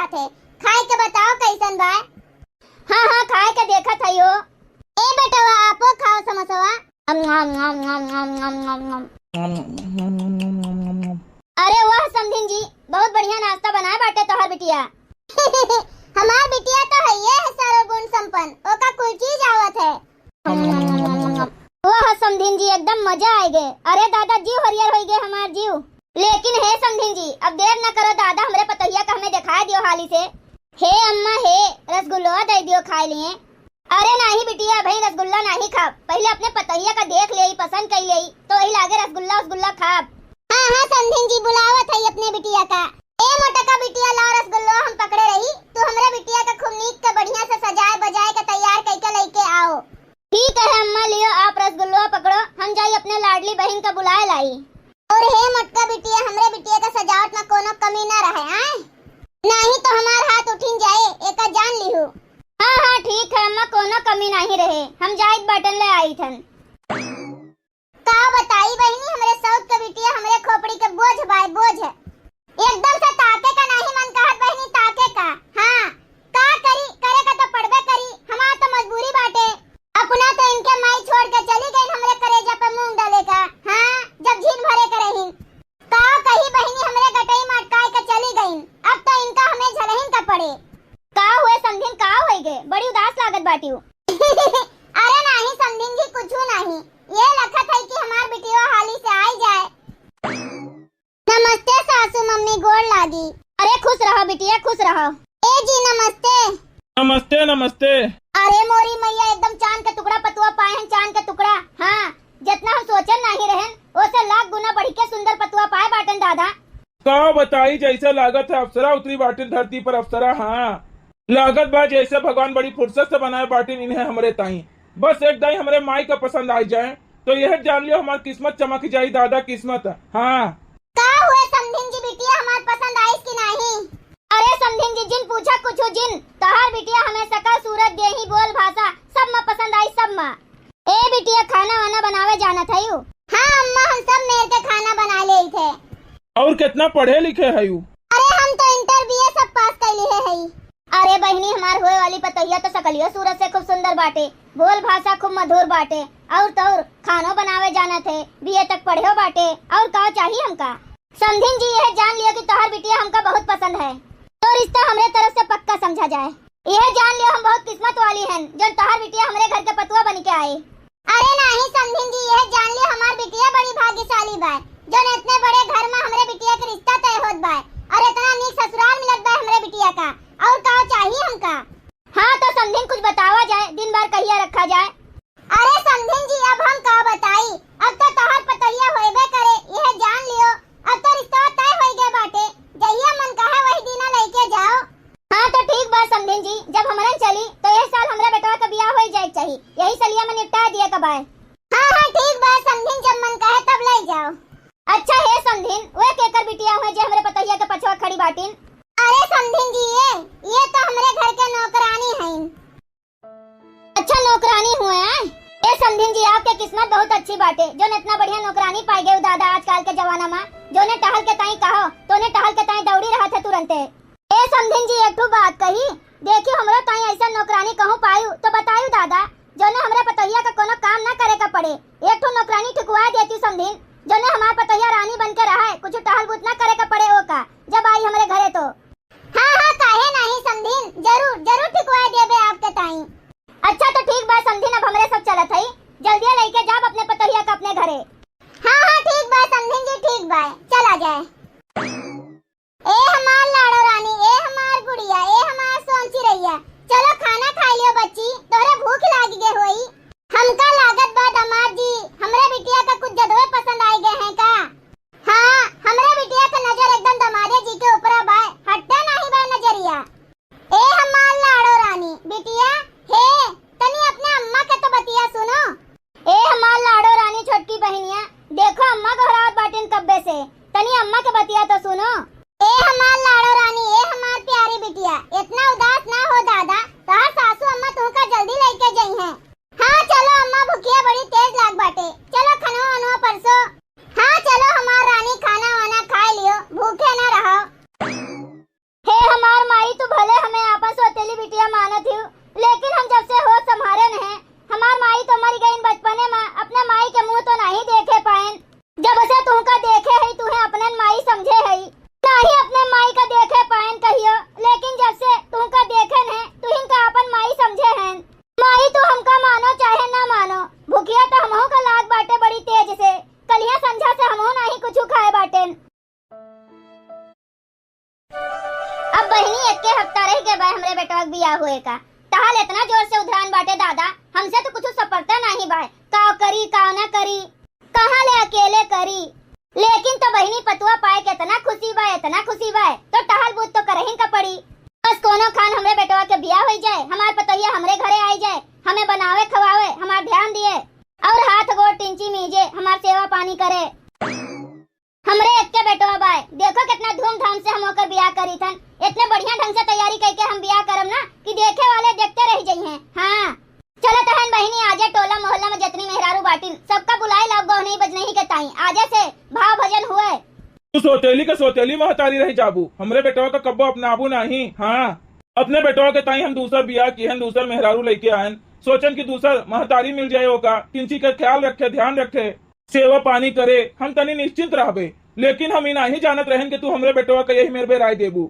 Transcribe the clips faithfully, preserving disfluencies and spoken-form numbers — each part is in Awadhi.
थे। खाए के बताओ कैसन बा? हाँ, हाँ, खाए के देखत हई हो। ए बेटवा, आपो खाओ समोसवा। अरे वाह समधिन जी, बहुत बढ़िया नाश्ता बनाए बाटे तोहार बिटिया। हमार बिटिया तो हइये है सर्वगुण संपन्न, ओका कुल चीज आवत है। वाह समधिन जी, एकदम मजा आइ गे। अरे दादा, जीव हरियर होइ गे हमार जीव। लेकिन हे समधिन जी, अब देर न करो दादा, हमरे पतोहिया का हमें देखाइ दियो हाली से। हे अम्मा हे, रसगुल्लवा दइ दियो खाइ लिए। अरे नाहीं बिटिया, अबहीं रसगुल्ला नाहीं खाब, पहिले अपने पतोहिया का देख लेई, पसंद कइ लेई, तो वही लागे रसगुल्ला उसगुल्ला खाब। हाँ हाँ समधिन जी, बुलावत हई अपने बिटिया का। ए मोटका बिटिया, लाओ रसगुल्ला हम पकड़े रही, तू हमरे बिटिया का खूब नीक के बढ़िया से सजाए बजाए के तैयार कइके लइके आओ। ठीक है अम्मा, लियो आप रसगुल्ला पकड़ो, हम जाई अपने लाडली बहिन का बुलाए लाई। और हे मोटका बिटिया, हमरे बिटिया का सजावट में कोनो कमी ना रहे, आए? नाहीं तो हमार हाथ उठिन जाए, एका जान लिहू। हाँ हाँ ठीक है अम्मा, कोनो कमी नाहीं रहे, हम जाइत बाटन ले आइथन। का बताई बहिनी, हमरे सौत के बिटिया हमरे खोपड़ी के बोझ बाय, बोझ। एकदम से ताके का नाहीं मन कहत बहिनी, ताके का। हाँ, का करी, करे का तो पड़बे करी, हमार तो मजबूरी बाटे। अपना तो इनके माई छोड़ के चली गईन हमरे करेजा पे मूंग डाले का। हाँ, जब झीन भरे के रहीन। का कही बहिनी, हमरे गटई में अटकाए के चली गईन, अब तो इनका हमें झलहिन का पड़े। का हुए समधिन, का होइ गे, बड़ी उदास लागत बाटिउ। अरे नाहीं समधिन जी, कुछू नाहीं, ये लखत है कि हमार बिटिया हाली से आई जाए। नमस्ते सासू मम्मी, गोड़ लागी। अरे खुश रहो बिटिया, खुश रहो। ए जी नमस्ते। नमस्ते, नमस्ते। अरे मोरी मैया, एकदम चांद के टुकड़ा पतुआ पाए हैं, चांद के टुकड़ा। हाँ, जितना हम सोचन नाहीं रहन, ओसे लाख गुना बढ़ि के सुंदर पतुआ पाए बाटन दादा। का बताई, जैसे लागत है अप्सरा उतरी बाटिन धरती पर, अप्सरा। हाँ, लागत बा जैसे भगवान बड़ी फुर्सत से बनाए बाटिन इन्हें हमरे ताई। बस एक दाई हमरे माई का पसंद आ जाए तो यह जान लियो हमार किस्मत चमक जाई दादा, किस्मत। हाँ। का हुए समधिन जी, बिटिया हमार पसंद आइस कि नाहीं? अरे समधिन जी, जिन पूछा कुछू जिन, तोहार बिटिया हमें सकल सूरत देही बोल भाषा सब में पसंद आई, सब में। ए बिटिया, खाना वाना बनावे जानत हयू? हाँ अम्मा, हम सब मेर के खाना बना लेई थे। और कितना पढ़े लिखे हयू? अरे हम तो इंटर बीए सब पास कर लिए हई। अरे बहिनी, हमार होए वाली पतोहिया तो सकलियो सूरत से खूब सुंदर बाटे, बोल भाषा खूब मधुर बाटे, और तौर खानो बनावे जानत है, बीए तक पढ़ेओ बाटे, और का चाही हमका? समधिन जी, यह जान लियो कि तोहार बिटिया हमका बहुत पसंद है, तो रिश्ता हमरे तरफ से पक्का समझा जाए। यह जान लियो हम बहुत किस्मत वाली हन, जौन तोहार बिटिया हमरे घर के पतुआ बन के आए। अरे नाहीं समधिन जी, यह जान लियो हमार बिटिया बड़ी भाग्यशाली बाय, जौन इतने बड़े घर में हमरे बिटिया के रिश्ता तय होत बाय, और इतना नीक ससुराल मिलत बाय हमरे बिटिया का, और का चाही हमका? हाँ तो समधिन, कुछ बतावा जाए, दिन बार कहिया रखा जाए? अरे समधिन जी, अब हम का बताई, अब तो तोहार पतोहिया होइबे करे, यह जान लियो, अब तो रिश्ता तय होई गए बाटे, जहिया मन कहे वही दिना लइके जाओ। हाँ तो ठीक बा समधिन जी, जब हमरन चली तो यह साल हमरा बेटवा के बियाह होई जाए के चाही, यही सलिया में निपटा दिए के बाय। हाँ हाँ ठीक बा समधिन, जब मन कहे तब लइ जाओ। अच्छा हे समधिन, वे केकर बिटिया हुए जे हमरे पतोहिया के पछवा खड़ी बाटिन? अरे समधिन जी, ये, ये तो हमरे घर के नौकरानी हईन। अच्छा नौकरानी हुए हैं? ए समधिन जी, आपके किस्मत बहुत अच्छी बाटे, जौन इतना बढ़िया नौकरानी पाए गए दादा आजकल के जमाना में, जौने टहल के ताई कहो, तोने टहल के ताई दौड़ी रहत है तुरंते। ए समधिन जी, एक ठो बात कही, देखियो हमरो ताई ऐसा नौकरानी कहूँ पायू तो बतायू दादा, जौने हमरे पतोहिया का कोनो काम ना करे का पड़े, एक ठो नौकरानी ठिकवा देती समधिन, जौने हमार पतोहिया रानी बन के रहे, कुछ टहल बूत ना करे का पड़े ओका, जब आई हमरे घरे तो। हाँ, हाँ, काहे नाहीं समधिन, जरूर, जरूर ठिकवा देबे आपके ताई। अच्छा तो ठीक बा समधिन, अब हमरे सब चलत हई, जल्दिया लइके जाब अपने पतोहिया का अपने घरे। हाँ, हाँ, ठीक बा समधिन जी, ठीक बा, चला जाए। ए हमार लाड़ो रानी, ए हमार गुड़िया, ए हमार सोन चिरैया, चलो खाना खाइ लियो बच्ची, तोहरे भूख लाग गे होई। हमका लागत बा दामाद जी, हमरे बिटिया का कुछ जदवे पसंद आइ गए हैं का? हाँ, हमरे बिटिया के नजर एकदम दामादे जी के ऊपरा बाय, हटते नाहीं बाय नजरिया। ए हमार लाड़ो रानी, बिटिया, हे, तनी अपने अम्मा के तो बतिया सुनो। ए हमार लाड़ो रानी छोटकी बहिनिया, देखो अम्मा गोहरावत बाटिन कब्बे से, तनी अम्मा के बतिया तो सुनो। ए हमार लाड़ो रानी, ए हमार प्यारी बिटिया, इतना उदास ना हो दादा, तोहार सासू अम्मा तुहका जल्दी लइके जइहें। हाँ, चलो अम्मा, भुखिया बड़ी तेज लाग बाटे। चलो खनवा वनवा परसो। हाँ, चलो हमार रानी, खाना वाना खाइ लियो, भूखे ना रहो। हे हमार माई, तू लिहा संझा से हमहू नाही कुछु खाए बाटेन। अब बहिनी एक्के हफ्ता रह गए बा हमरे बेटवा के बियाह होए का। टहल इतना जोर से उधरान बाटे दादा, हमसे तो कुछु सपरता नाही बा। का करी, का ना करी, कहाँ ले अकेले करी। लेकिन तो बहिनी पतुआ पाए के इतना खुशी बा, इतना खुशी बा, तो टहल बूत तो करहिन का पड़ी। बस कोनो खान हमरे बेटवा के बियाह होई जाए, हमार पतोहिया हमरे घरे आई जाए, हमें बनावे खवावे, हमार ध्यान दिए और हाथ गोड़ टिंची मीजे, हमार सेवा पानी करे। हमरे एक्के बेटवा बाय, देखो कितना धूमधाम से हम ओकर बियाह करी थन। इतने बढ़िया ढंग से तैयारी करके हम बियाह करम ना कि देखे वाले देखते रह जइहें। हाँ, चलो तहन बहिनी, आजे टोला मोहल्ला में जितनी मेहरारू बाटिन, सबका बुलाई लाओ, गोहनी बजनही के ताई आजे से भाव भजन हुए। तू सोतेली के सोतेली महतारी रह जाबू, हमरे बेटवा का कब्बो अपनाबू नाही। हाँ, अपने बेटवा के ताई हम दूसर बियाह किहन, दूसर मेहरारू लेके आयन, सोचन कि दूसर महतारी मिल जाए, ओका टिंची के ख्याल रखे, ध्यान रखे, सेवा पानी करे, हम तनी निश्चिंत रहबे। लेकिन हम ई नाही जानत रहन कि तू हमरे बेटवा के यही मेर बेराय देबू।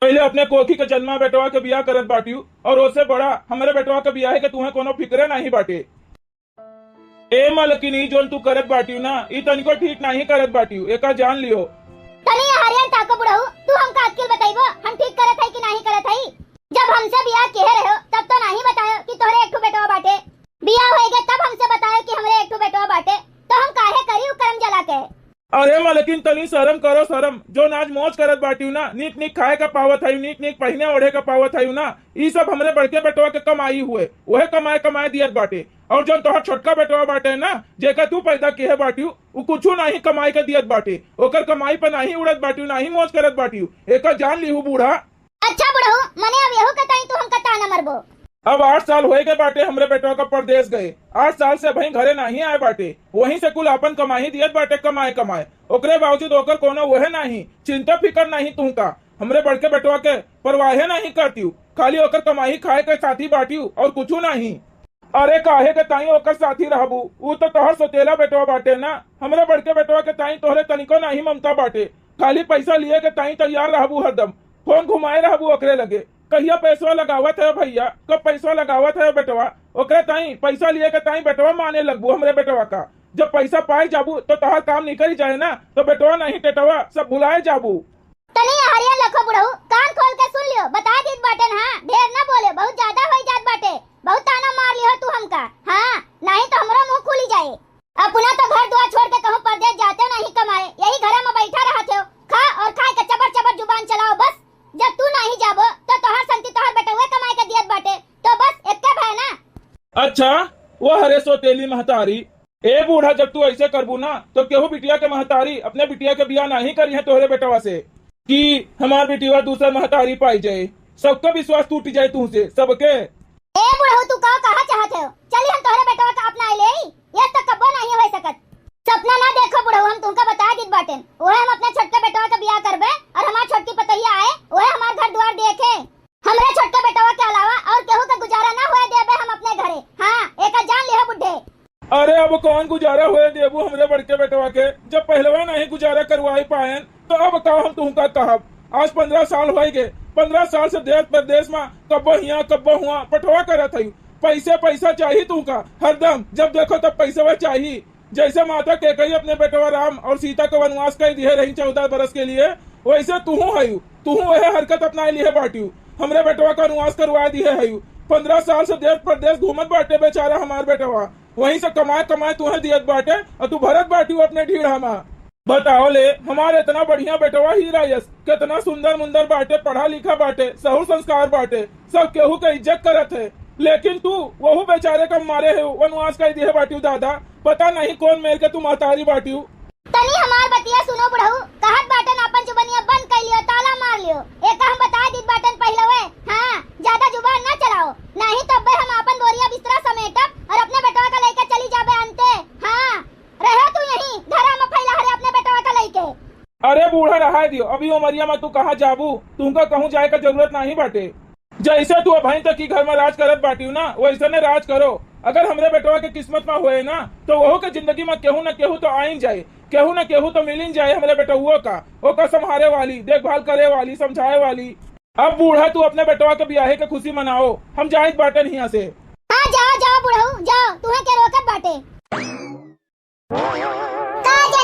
पहले अपने कोखी के जन्मा बेटवा के बियाह करत बाटियू और ओसे बड़ा हमरे बेटवा के बियाह है कि तुहें कोनो फिक्रे नाही बाटे। ए मलकिनी, जोन तू करत बाटियू ना, ई तनिको ठीक नाही करत बाटियू, एका जान लियो। तनी हरियन ताको बुढ़ऊ, तू हमका अक्किल बतइबो, हम ठीक करत हई कि नाही करत हई? जब हमसे बियाह किहे रहो, तब तो नाही बतायो कि तोहरे एक ठो बेटवा बाटे। बियाह होए गए तब हमसे बतायो कि हमरे एक ठो बेटवा बाटे, तो हम काहे करी उ करम जला के? अरे मलकिन, तनी शरम करो शरम, जोन आज मौज करत बाटियू ना, नीक नीक खाए का पावत हयू, नीक नीक पहिने ओढ़े का पावत हयू ना, ई सब हमरे बड़के बेटवा के कमाई हुए, उहे कमाए कमाए दियत बाटे। और जोन तोहर छोटका बेटवा बाटे ना, जेका तू पैदा किहे बाटियू, उ कुछू नाही कमाई के दियत बाटे, ओकर कमाई पे नाही उड़त बाटियू, नाही मौज करत बाटियू, एका जान लिहू बूढ़ा। अच्छा बुढ़ऊ, मने अब यहू के ताई तू हमका ताना मरबो? अब आठ साल होए गए बाटे हमरे बेटवा का परदेस गए। आठ साल से अबहीं घरे नाही आए बाटे। वहीं से कुल आपन कमाई दियत बाटे कमाए कमाए। ओकरे बावजूद ओकर कोनो वहे नाही, चिंता फिकर नाही तुहका। हमरे बड़के बेटवा के परवाहे नाही करतियू। खाली ओकर कमाई खाए के साथी बाटियू और कुछू नाही। अरे काहे के ताई ओकर साथी रहबू? ऊ तो तोहर सोतेला बेटवा बाटे ना। हमरे बड़के बेटवा के ताई तोहरे तनिको नाही ममता बाटे। खाली पैसा लिए के ताई तैयार रहबू हरदम। फोन घुमाए रहबू ओकरे लगे, "कहिया पैसवा लगावत है भैया, कब पैसवा लगावत है बेटवा?" ओकरे ताई पैसा लिए के ताई बेटवा माने लगबू हमरे बेटवा का। जब पैसा पाए जाबू तो तोहार काम निकल जाए ना, तो बेटवा नहीं टेटवा सब भुलाए जाबू। तनी हरिया लखो बुढ़ऊ, कान खोल के सुन लियो, बता दीत बाटेन, हाँ, ढेर ना बोले, बहुत ज्यादा होई जात बाटे, बहुत ताना मार लियो तू हमका, हाँ, नहीं तो हमरो मुंह खुली जाए। अपना तो घर दुआर छोड़ के कहूँ परदेस जाते नहीं कमाए, यही घरे में बैठा रहत हो, खा और खाए के चबर चबर जुबान चलाओ बस। जब तू नहीं जाबो तो तोहार संती तोहार बेटउए कमाए के दियत बाटे, तो बस एक्के भय ना। अच्छा, वो हरे सोतेली महतारी, ए बूढ़ा, जब तू ऐसे करबू ना तो केहू बिटिया के महतारी अपने बिटिया के बियाह नहीं करी है तोहरे बेटवा से कि हमार बिटिया दूसर महतारी पाई जाए। सबका विश्वास टूट जाए तू से, सबके। ए बुढ़ऊ, तू का कहा चाहत हो? चली हम तोहरे बेटवा का अपना ले, ये तो कब्बो नहीं हो सकत। सपना ना देखो बुढ़ऊ, हम तुमका बता दीत बाटेन, ओहे हम अपने छोटके बेटवा के बियाह करबे और हमार छोटकी पतोहिया आए, ओहे हमार घर दुआर देखे। हमरे छोटके बेटवा के अलावा और केहू के गुजारा ना होए देबे हम अपने घरे। हाँ, एका जान लिहो बुढ़े। अरे अब कौन गुजारा होए देबू हमरे बड़के बेटवा के, जब पहलवा नहीं गुजारा करवाई पाएन तो अब का हम तुमका कहब। आज पन्द्रह साल होए गए, पन्द्रह साल से देश परदेश में कब्बो हियाँ कब्बो हुआ पठवा करत हई। पैसे पैसा चाही तुमका, हरदम जब देखो तब पैसवा चाही। जैसे माता कैकेयी अपने बेटवा राम और सीता का वनवास कर दिए रही चौदह बरस के लिए, वैसे तुहू हयू, तुहू वह हरकत अपना लिए बाटियू, हमरे बेटवा का वनवास करवा दिए हयू। पन्द्रह साल से देश परदेश घूमत बाटे बेचारा हमार बेटवा, वहीं से कमाए कमाए तुहे दियत बाटे और तू भरत बाटियू अपने ढीढ़ा में। बताओ ले, हमार इतना बढ़िया बेटवा हीरा यस, कितना सुंदर मुंदर बाटे, पढ़ा लिखा बाटे, सहूर संस्कार बाटे, सब केहू के इज्जत करत है, लेकिन तू वहू बेचारे का मारे है वनवास कर दिए बाटियू दादा। पता नहीं कौन मेर के तू महतारी बाटियू। तनी हमार बतिया सुनो बुढ़ऊ, कहत बाटन आपन जुबनिया बंद कर लियो, ताला मार लियो। एक हम बता दीत बाटन पहलवे, हाँ, ज्यादा जुबान ना चलाओ, नहीं तो अब्बे हम आपन बोरिया बिस्तरा समेटब और अपने बेटवा का लेके चली जाबे अंते। हाँ, रहे तू यहीं घरा में फैला हरे अपने बेटवा का लेके। अरे बूढ़ा रहा दियो, अभी उमरिया में तू कहाँ जाबू, तुमका कहूँ जाए का जरूरत नहीं बाटे। जैसे तू अबहीं तक की घर में राज करत बाटियू ना, वैसे ने राज करो। अगर हमरे बेटवा के किस्मत में होए ना, तो वहू के जिंदगी में केहू न केहू तो आइन जाए, केहू न केहू तो मिलिन जाए हमरे बेटउओ का, ओका संभारे वाली, देखभाल करे वाली, समझाए वाली। अब बूढ़ा तू अपने बेटवा के बियाहे के खुशी मनाओ, हम जाइत बाटन हियाँ से। हाँ, जाओ, जाओ बुढ़ऊ, जाओ, तुहे के रोकत बाटे। का जे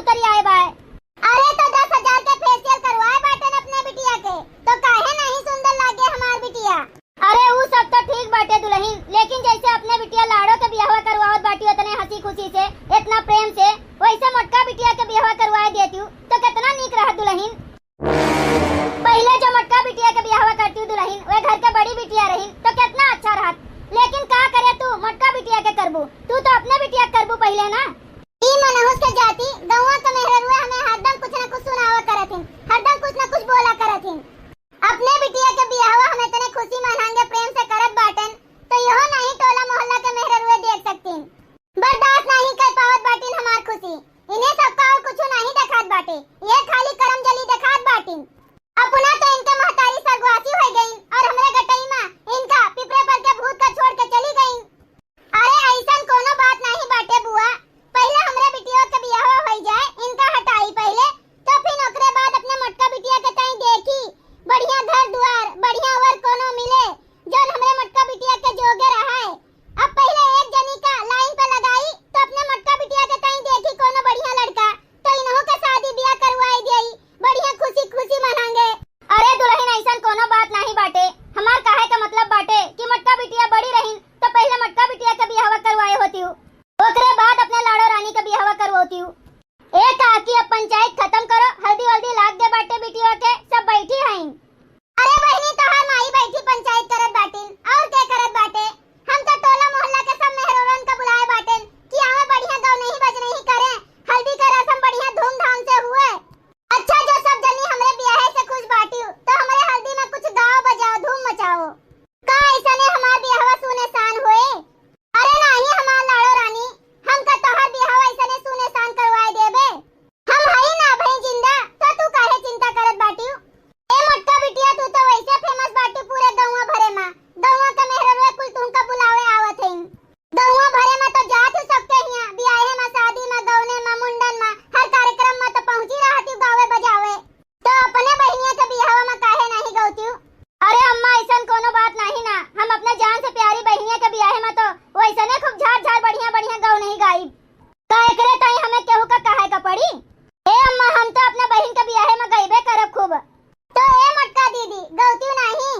करियाए बाय। अरे तो दस हजार के फेशियल करवाए बाटेन अपने बिटिया के, तो काहे नहीं सुंदर लागे हमार बिटिया? अरे ऊ सब तो ठीक बाटे दुलहिन, लेकिन जैसे अपने बिटिया लाड़ो के बियाहवा करवावत बाटी उतने हँसी खुशी से, इतना प्रेम से, वैसे मोटका बिटिया के बियाहवा करवाए देतिउ तो कितना नीक रहत दुलहिन। पहिले जो मोटका बिटिया के बियाहवा करतिउ दुलहिन, वे घर के बड़ी बिटिया रहिन तो कितना अच्छा रहत, लेकिन का करे तू मोटका बिटिया के करबू, तू तो अपने बिटिया के करबू पहिले ना। ई मनहुस के जाति, गौवा के मेहररुआ हमें हरदम कुछ न कुछ सुनावा करत हिन, हरदम कुछ न कुछ बोला करत हिन। अपने बिटिया के बियाहवा हम इतने खुशी मनांगे प्रेम से करत बाटेन, तो इहो नहीं टोला मोहल्ला के मेहररुए देख सकतीन। बर्दाश्त नहीं कर पावत बाटिन हमार खुशी। इन्हें सबका और कुछ नहीं देखात बाटे, ये खाली करम जली देखात बाटिन। अपना तो इनके महतारी स्वर्गवासी हो गईन और हमरे गटई मा इनका पिपरे पर के भूत का छोड़ के चली गईन। अरे ऐसन कोनो बात नहीं बाटे बुआ, पहिले हमरे बिटिया के बियाह हो जाए, इनका हटाई पहिले, तो फिर ओकरे बाद अपने मोटका बिटिया के ताई देखी, बढ़िया घर दुआर, बढ़िया वर कोनो मिले, जौन हमरे मोटका बिटिया के जोगे रहे। अब पहिले एक जनी का लाइन पे लगाई, तो अपने मोटका बिटिया के ताई देखी कोनो बढ़िया लड़का, तो इनहू के शादी बियाह करवाई देई, बढ़िया खुशी खुशी मनांगे। अरे दुलहिन, ऐसन कोनो बात नाही बाटे। हमार कहे का मतलब बाटे कि मोटका बिटिया बड़ी रहिन, तो पहिले मोटका बिटिया के बियाहवा करवाए होतिउ, ओकरे बाद अपने लाड़ो रानी के बियाहवा करवोतिउ। ए काकी, अब पंचायत खत्म करो, हल्दी वल्दी लाग दे बाटे बिटिया के, सब बैठी हईन। अरे बहिनी, तोहार माई बैठी पंचायत करत बाटिन, और के करत बाटे? हम तो टोला मोहल्ला के सब मेहरौरन का बुलाए बाटेन कि आवे बढ़िया गवनही बजनही करे, हल्दी का रसम बढ़िया धूमधाम से हुए। अच्छा, जो सब जनी हमरे बियाहे से खुश बाटिउ, तो हमरे हल्दी में कुछ गाओ बजाओ, धूम मचाओ। का ऐसने हमार बियाहवा सुने सान होए? अरे नाही हमार लाड़ो रानी, हम का तोहार बियाहवा ऐसने सुने सान करवाए देबे? हम हई ना भई जिंदा, तो तू काहे चिंता करत बाटिउ? ए मोटका बिटिया, तू तो वैसे फेमस बाटिउ पूरे गौवा भरे मा। गौवा के मेहररुए कुल तुमका बुलावे आवत हईन। गौवा भरे मा तो जात हू सबके हियाँ, बियाहे मा, शादी मा, गौने मा, मुंडन मा, हर कार्यक्रम मा तो पहुँची रहतिउ गावे बजावे। तो अपने बहिनिया के बियाहवा मा काहे नाही गौतिउ? अरे अम्मा, ऐसन कोनो बात नाही ना, हम अपने जान से प्यारी बहिनिया के बियाहे मा तो वैसने खूब झार झार बढ़िया बढ़िया गवनही गाइब। का एकरे ताई हमें केहू का कहे का पड़ी? ए अम्मा, हम तो अपने बहिन के बियाहे मा गइबे करब खूब। तो ए मोटका दीदी, गौतिउ नाही?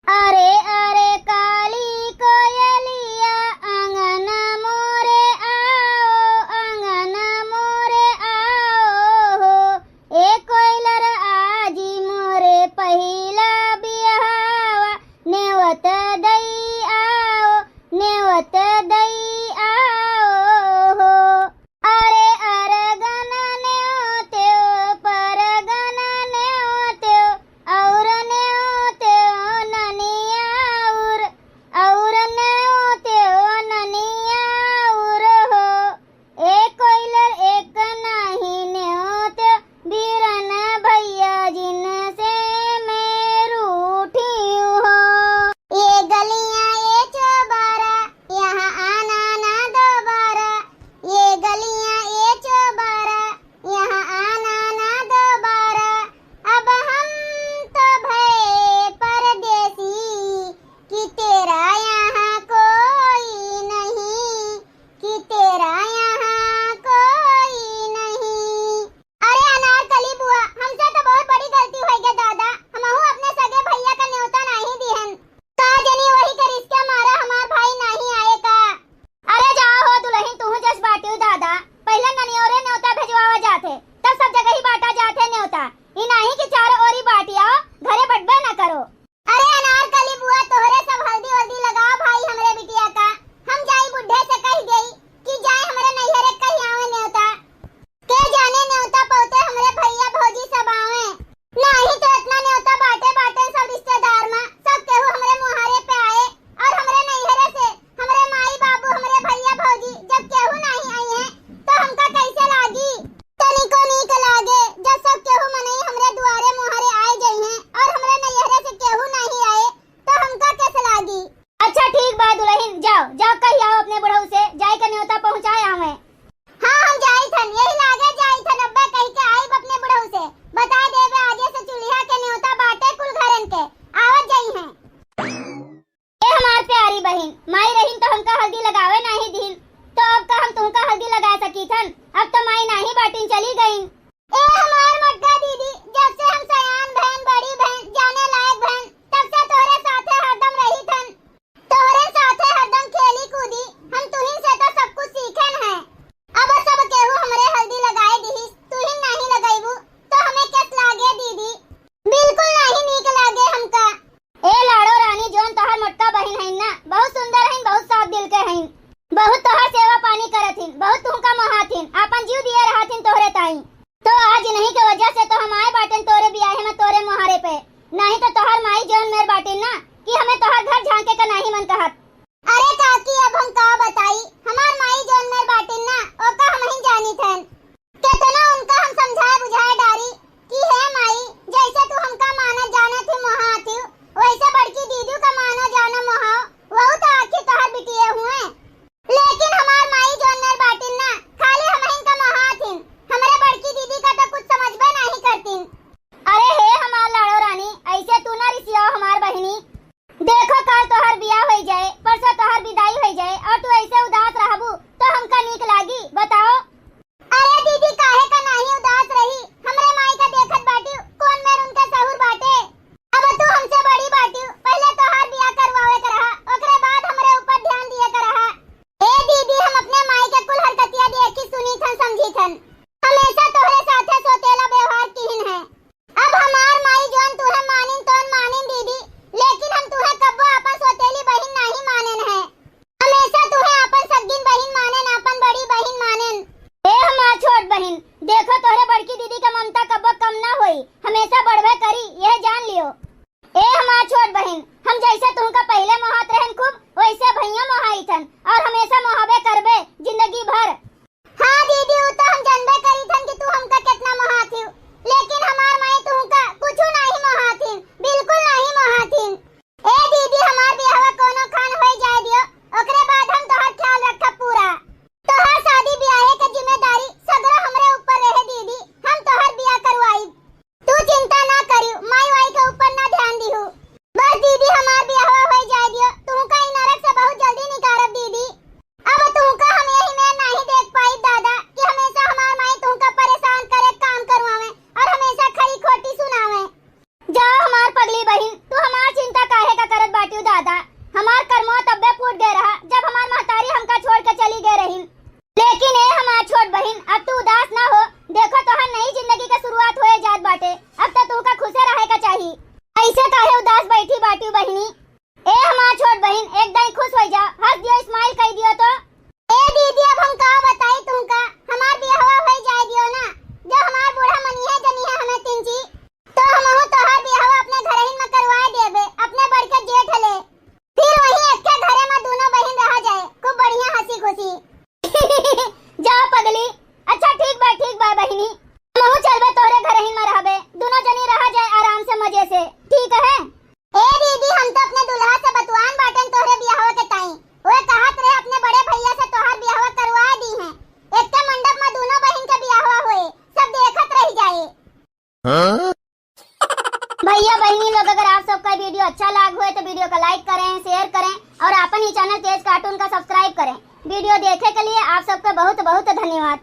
अरे अरे काली कोयलिया, अंगना मोरे आओ, अंगना मोरे आओ हो। ए कोइलर आजी मोरे पहिला बियाहवा, नेवत दई आओ, नेवत दई आओ हो। अरे अरगन नेवतेव, परगन नेवतेव, और नेवतेव ननिया और, और नेवतेव ननिया और हो। ए कोइलर एक नाही नेवतेव, बीरन भैया जिनसे मैं रूठी हूँ हो। ये गलियां ये चौबारा, यहाँ आना ना दोबारा। ये गलियां ये चौबारा, यहाँ आना ना दोबारा। अब हम तो भए परदेसी, कि तेरा यहाँ कोई नहीं, कि तेरा यहाँ कोई नहीं। अरे अनारकली बुआ, हमसे तो बहुत बड़ी गलती होइ गै दादा, हमहू अपने सगे भैया का नेवता नाही दिहन। का जनी वही के रिस के मारा हमार भाई नाही आए का। अरे जाओ हो दुलहिन, तुहू जस बाटिउ दादा, पहिले ननियोरे नेवता भेजवावा जात है, तब सब जगही बांटा जात है नेवता। ई नाही कि चारों ओरी बांटि आओ, घरे बटबे न करो। अरे अनारकली बुआ, तोहरे सब हल्दी वल्दी लगाओ भाई हमरे बिटिया का, हम जाई बुढ़े से कहि देई कि जाए हमरे नैहरे कहि आवे नेवता। के जाने नेवता पौते हमरे भैया भौजी सब आवे। नाही तो इतना नेवता बांटे बांटे सब रिश्तेदार मा, सब केहू हमरे मुहारे पे आए और हमरे नैहरे से हमरे माई बाबू, हमरे भैया भौजी जब केहू नाही आई है तो हमका कैसे लागी? तनिको नीक लागे जब सब केहू मनई हमरे दुआरे मुहारे देखो, तोहरे बड़की दीदी का ममता कब्बो कम ना होई, हमेशा बढ़बे करी, यह जान लियो। ए हमार छोट बहिन, हम जैसे तुहका पहिले मोहात रहन खूब, वैसे भैया मोहाइथन, और हमेशा मोहाबे करबे जिंदगी भर। हाँ दीदी, उ तो हम जानबे करीथन कि तू हमका कितना मोहात हिउ, लेकिन हमार माई तुहका कुछु नाही मोहात हिन, बिल्कुल नाही मोहात हिन। ए दीदी, हमार बियाहवा कोनो खान होई जाए दियो, ओकरे बाद हम तोहार ख्याल रखब पूरा। तोहार शादी बियाहे के जिम्मेदारी सगरो हमरे ऊपर रहे दीदी, हम तोहार बियाह करवाइब। तू चिंता ना करियो, माई वाई के ऊपर ना ध्यान दिहू। बस दीदी, हमार बियाहवा होई जाए दियो, तुहका ई नरक से बहुत जल्दी निकारब दीदी। अब तुहका हम यही में नाही देख पाई दादा कि हमेशा हमार माई तुहका परेशान करे, काम करवावे और हमेशा खरी खोटी सुनावे। जाओ हमार पगली बहिन, तू हमार चिंता काहे का करत बाटिउ दादा? हमार करमवा तब्बे फूट गए रहा, जब हमार महतारी हमका छोड़ के चली गए रहिन। लेकिन ए हमार छोट बहिन, अब तू उदास ना हो। देखो, तोहार नई जिंदगी के शुरुआत होए जात बाटे, अब तो तुहका खुशे रहे का चाही। ऐसे काहे उदास बैठी बाटिउ बहिनी? ए हमार छोट बहिन, एक दाई खुश हो जा, हंस दियो, smile कर दियो तो। ए दीदी, अब हम का बताई तुमका, हमार बियाहवा होई जाए दियो ना, जब हमार बूढ़ा मनिहे जनिहे हमें तिनची, तो हमहू तोहार बियाहवा अपने घरहिन में करवाए देबे, अपने बड़के जेठ ले। फिर वही एक्के घरे में दोनों बहिन रहा जाए, खूब बढ़िया हंसी खुशी। जा पगली, अच्छा ठीक बा, ठीक बा बहिनी, हमहू चलबे तोहरे घरहिन में रहबे, दोनों जनी रहा जाए आराम से मजे से, ठीक है? ए दीदी, हम तो अपने दुल्हा से बतवान बाटेन तोहरे बियाहवा के ताई, वे कहत रहे अपने बड़े भैया से तोहार बियाहवा करवा दीहें, एक्के मंडप में दोनों बहिन के बियाहवा होए, सब देखत रह जाए। हाँ? भैया बहिनी लोग, अगर आप सबका video अच्छा लाग होए तो video का like करें, share करें और आपन ही channel तेज cartoon का subscribe करें। Video देखे के लिए आप सबका बहुत बहुत धन्यवाद।